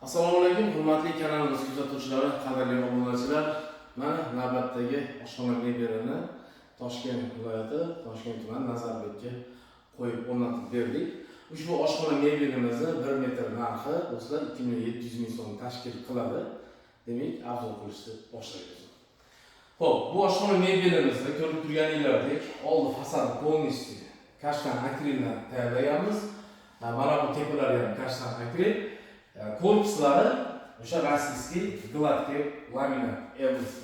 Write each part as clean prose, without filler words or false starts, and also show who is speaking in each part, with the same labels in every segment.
Speaker 1: Assalomu alaykum, hurmatli kanalimiz kuzatuvchilari, qadrli obunachilar. Mana navbatdagi oshxona mebelini Toshkent viloyati, Toshkent tumani Nazarbekka qo'yib o'rnatib berdik. Ushbu oshxona mebelimizni 1 metr narxi, do'stlar, 2 million 700 ming so'm tashkil qiladi. Demak, обзор qilishni boshlaymiz. Xo'p, bu oshxona mebelimizni ko'rib turganinglardek, oldi fasadi полностью kashtan akrildan tayyorlaganmiz. Mana bu tepalari ham kashtan akril. Korpuslari o'sha российский гладкий laminat Evos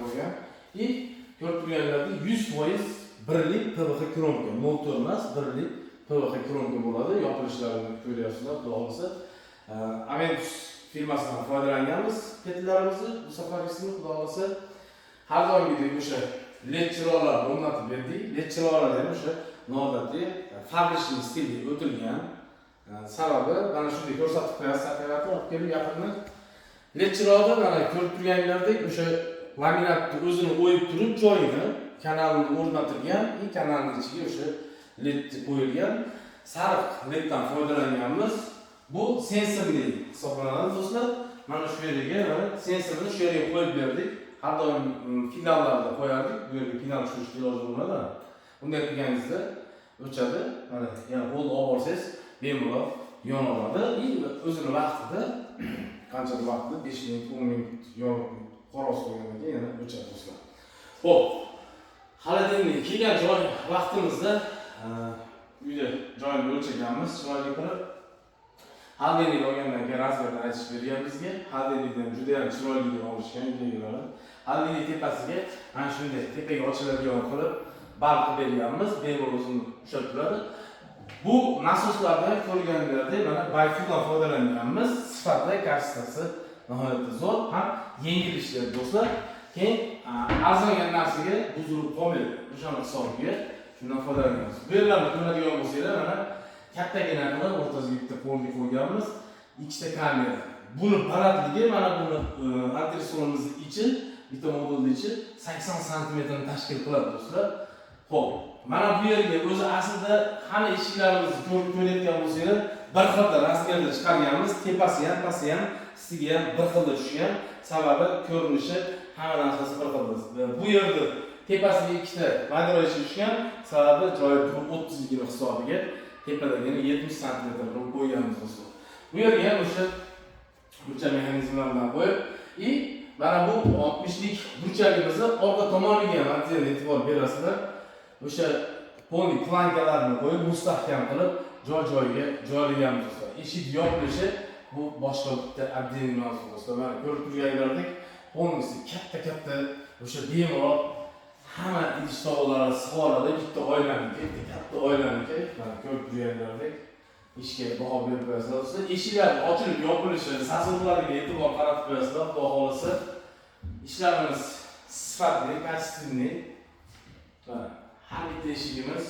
Speaker 1: bo'lgan. И ko'rib turganlaridek, 100% birlik PVC кромка, 0,4 emas, birlik PVC кромка bo'ladi. Yopilishlarini ko'ryapsizlar, xudo xohlasa. Aventus firmasidan foydalanganmiz petlarimizni bu safargisini, xudo xohlasa. Har doimgidek o'sha LED chiroqlar o'rnatib berdik. LED chiroqlar ham o'sha noodatiy фабричный stilga o'tilgan. Sababi mana shunday ko'rsatib qo'yasiz, operator olib kelib yaqindan. LED chiroqda mana ko'rib turganinglardek, o'sha laminatni o'zini o'yib turib joyini, kanalini o'rnatilgan и kanalni ichiga o'sha LED qo'yilgan. Sariq LEDdan foydalanganmiz. Bu sensorli hisoblanadi, do'stlar. Mana shu yerga, mana sensorni shu yerga qo'yib berdik. Har doim finallarda qo'yardik. Bu yerga final tushirishni iloji bo'lmadi. Bunday qilganingizda o'chadi. Mana yana qo'lni olib borsangiz, bemalol yonaveradi и o'zini vaqtida, qanchadir vaqtida, 5 minut, 10 minut yonib, qorosi bo'lgandan keyin yana o'chadi, do'stlar. Ho'p, холодильник kelgan joy vaqtimizda uyda joyini o'lchaganmiz chiroyli qilib. Холодильник olgandan keyin размер ini aytishib bergan bizga. Холодильник dan juda ham chiroyli olishgan uydagilar. Холодильник tepasiga mana shunday tepaga ochiladigan qilib bal qilib berganmiz, bemalol o'zini ushlab turadi. Bu nasoslarda ko'rganinglardek, mana Bayfudan foydalanganmiz. Sifati, качество si nihoyatda zo'r, ham yengil ishlaydi, do'stlar. Keyin arzongan narsaga buzilib qolmaydi. O'shani hisobiga shundan foydalanganmiz. Bu yerlarni ko'radigan bo'lsanglar, mana kattagina qilib o'rtasiga bitta polga qo'yganmiz. Ikkita kamera. Buni balandligi, mana buni antresolimizni ichi, bitta modulni ichi 80 santimetrni tashkil qiladi, do'stlar. Xo'p, mana bu yerga o'zi aslida hamma eshiklarimizni ko'rib ko'rayotgan bo'lsanglar, bir xilda размер da chiqarganmiz. Tepasi ham, pasti ham, ustiga ham bir xilda tushgan. Sababi ko'rinishi, hamma narsasi bir xilda. Bu yerda tepasiga ikkita maydaroq eshik tushgan, sababi joyi 30 ligini hisobiga tepadagini 70 santimetr qilib qo'yganmiz, do'stlar. Bu yerga ham o'sha burchak mexanizmlar bilan qo'yib и mana bu 60 lik burchagimizni orqa tomoniga ham отдельно e'tibor berasizlar. O'sha полный планка larni qo'yib, mustahkam qilib joy joyiga joylaganmiz, do'stlar. Eshik yopilishi bu boshqa bitta отдельный mavzu, do'stlar. Mana ko'rib turganlaridek, полностью katta katta o'sha bemalol hamma idish tovoqlarni sig'a oladi. Bitta oilaniki, bitta katta oilaniki. Mana ko'rib turganlaridek, ishga baho berib qo'yasizlar, do'stlar. Eshiklar ochilib yopilishi, зазор lariga e'tibor qaratib qo'yasizlar, xudo xohlasa. Ishlarimiz sifatli, качественный. Mana har bitta eshigimiz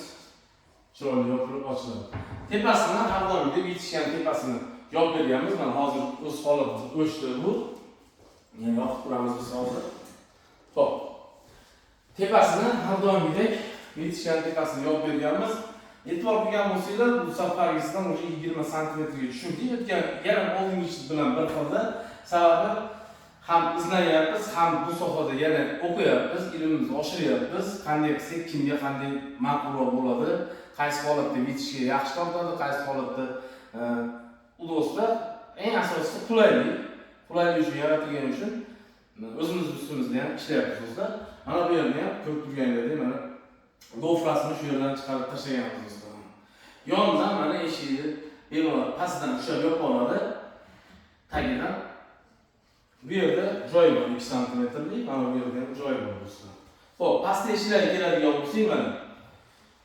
Speaker 1: chiroyli yopilib ochiladi. Tepasini har doimgidek yetishgan tepasini yopib berganmiz. Mana hozir o'z holatida o'chdi bu. Yana yoqib turamiz biz hozir. Xo'p. Tepasini har doimgidek yetishgan tepasini yopib berganmiz. E'tibor qilgan bo'lsanglar, bu safargisidan уже 20 santimetrga tushirdik. O'tgan yana oldingi bilan bir xilda. Sababi ham izlanyapmiz, ham bu sohada yana o'qiyapmiz, ilmimizni oshiryapmiz. Qanday qilsak, kimga qanday ma'qulroq bo'ladi, qaysi holatda bitishga yaxshi tortadi, qaysi holatda удобство, eng asosiysi qulaylik. Qulaylik uchun yaratilgani uchun o'zimiz ustimizda ham ishlayapmiz, do'stlar. Mana bu yerni ham ko'rib turganinglardek, mana gofrasini shu yerdan chiqarib tashlaganmiz, do'stlar. Yonidan mana eshikni bemalol pastidan ushlab yopib oladi. Tagidan bu yerda joyi bor 2 santimetrlik, mana bu yerda ham joyi bor, do'stlar. Xo'p, pastda eshiklarga keladigan bo'lsak, mana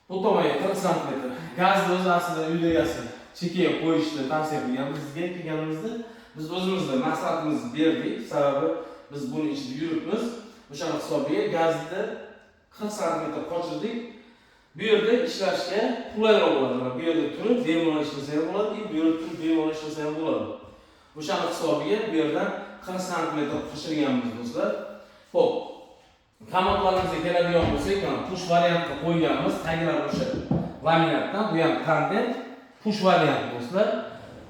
Speaker 1: bu tomonga 40 santimetr. Gazni o'zi aslida uyda egasi chekkaga qo'yishni tavsiya qilgan bizga kelganimizda. Biz o'zimizni maslahatimizni berdik, sababi biz buni ichida yuribmiz. O'shani hisobiga gazni 40 santimetr qochirdik. Bu yerda ishlashga qulayroq bo'ladi. Mana bu yerda turib bemalol ishlasa ham bo'ladi, и bu yerda turib bemalol ishlasa ham bo'ladi. O'shani hisobiga bu yerdan 40 santimetr qochirganmiz, do'stlar. Xo'p, komodlarimizga keladigan bo'lsak, mana push variantga qo'yganmiz. Taglari o'sha laminatdan, bu ham tandem push variant, do'stlar.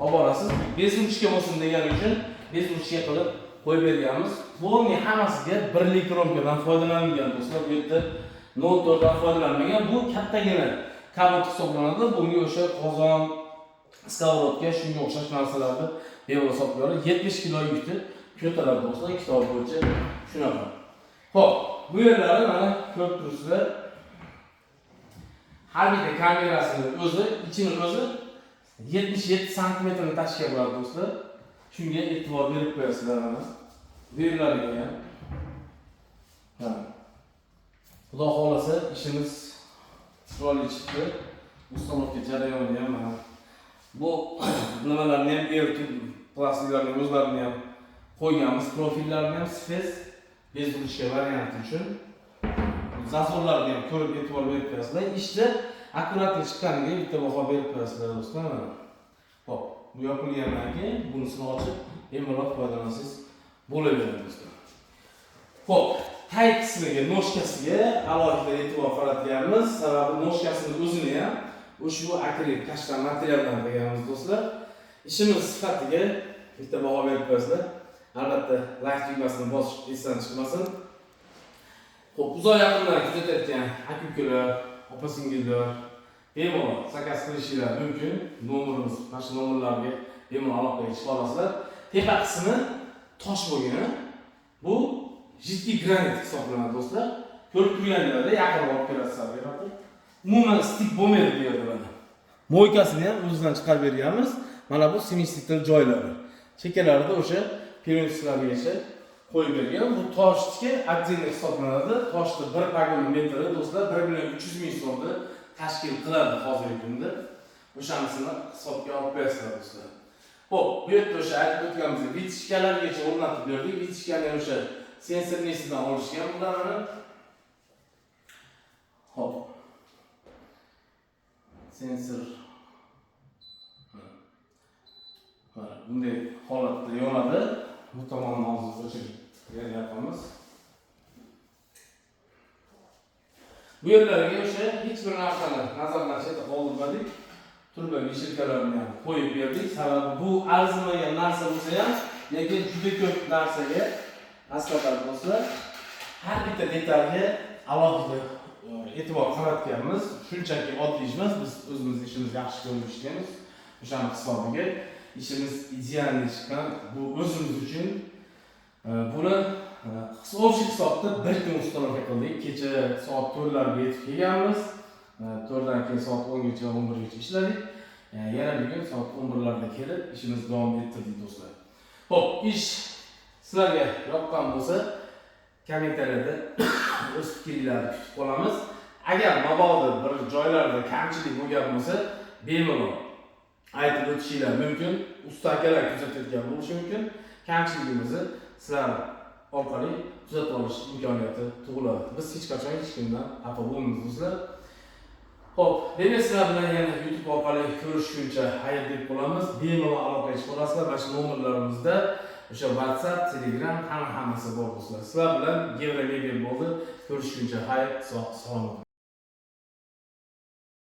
Speaker 1: Olib borasiz. Без ручка bo'lsin degani uchun без ручка qilib qo'yib berganmiz. Полный hammasiga birlik кромка dan foydalanilgan, do'stlar. Bu yerda 0,4 dan foydalanmagan. Bu kattagina komod hisoblanadi. Bunga o'sha qozon, сковородка, shunga o'xshash narsalarni bemalol solib qo'yadi. 70 kilo yukni ko'taradi, do'stlar, kitob bo'yicha shunaqa. Xo'p, bu yerlari mana ko'rib turibsizlar. Har bitta kamerasini o'zi, ichini o'zi 77 santimetrni tashkil qiladi, do'stlar. Shunga e'tibor berib qo'yasizlar mana. Bu yerlariga ham. Ha. Xudo xohlasa, ishimiz chiroyli chiqdi. Установка jarayoni ham mana. Bu nimalarni ham, eritib, plastiklarni o'zlarini ham qo'yganmiz, profillarni ham спец без ручка varianti uchun. Зазор larni ham ko'rib, e'tibor berib qo'yasizlar. Ishda аккуратный chiqqaniga bitta baho berib qo'yasizlar, do'stlar, mana. Xo'p, bu yopilgandan keyin bunisini ochib, bemalol foydalansangiz bo'laveradi, do'stlar. Xo'p, tag qismiga, ножка siga alohida e'tibor qaratganmiz. Sababi ножка sini o'zini ham ushbu akril kashtan materialdan qilganmiz, do'stlar. Ishimiz sifatiga bitta baho berib qo'yasizlar. Albatta, layk tugmasini bosish esdan chiqmasin. Xo'p, uzoq yaqindan kuzatayotgan aka-ukalar, opa-singillar bemalol заказ qilishinglar mumkin. Nomerimiz, mana shu nomerlarga bemalol aloqaga chiqa olasizlar. Tepa qismi tosh bo'lgan. Bu жидкий granit hisoblanadi, do'stlar. Ko'rib turganinglarda yaqinroq olib kelasizlar beradi. Umuman стык bo'lmaydi bu yerda mana. Мойка sini ham o'zidan chiqarib berganmiz. Mana bu смеситель joylari. Chekkalarida o'sha переносlargacha qo'yib bergan. Bu toshniki отдельно hisoblanadi. Toshni bir погон metri, do'stlar, 1 million 300 ming so'mni tashkil qiladi hozirgi kunda. O'shanisini hisobga olib qo'yasizlar, do'stlar. Xo'p, bu yerda o'sha aytib o'tganimizdek вытяжка largacha o'rnatib berdik. Вытяжка ni o'sha сенсорный sidan olishgan bularni. Xo'p. Sensor. Mana bunday holatda yonadi. Bu tomonni hozir o'chirib beryapmiz. Bu yerlarga o'sha hech bir narsani nazardan chetda qoldirmadik. Turba вешалка larni ham qo'yib berdik. Sababi bu arzimagan narsa bo'lsa ham, lekin juda ko'p narsaga maslahat bo'lsa, har bitta detalga alohida e'tibor qaratganmiz. Shunchaki oddiy ish emas, biz o'zimiz ishimizni yaxshi ko'rib ishlaymiz. O'shani hisobiga ishimiz идеальный chiqqan. Bu o'zimiz uchun buni общий hisobda bir kun установка qildik. Kecha soat 4larga yetib kelganmiz. 4dan keyin soat 10gacha, 11gacha ishladik. Yana bugun soat 11larda kelib ishimizni davom ettirdik, do'stlar. Xo'p, ish sizlarga yoqqan bo'lsa, kommentariyada o'z fikringlarni kutib qolamiz. Agar mabodo bir joylarda kamchilik bo'lgan bo'lsa, bemalol aytib o'tishinglar mumkin. Usta akalar kuzatayotgan bo'lishi mumkin. Kamchiligimizni sizlar orqali tuzatib olish imkoniyati tug'iladi. Biz hech qachon hech kimdan xafa bo'lmaymiz, do'stlar. Xo'p, demak, sizlar bilan yana YouTube orqali ko'rishguncha xayr deb qolamiz. Bemalol aloqaga chiqa olasizlar. Mana shu nomerlarimizda o'sha WhatsApp, Telegram hamma hammasi bor, do'stlar. Sizlar bilan Gevra Mebel bo'ldi. Ko'rishguncha xayr, sog' salomat.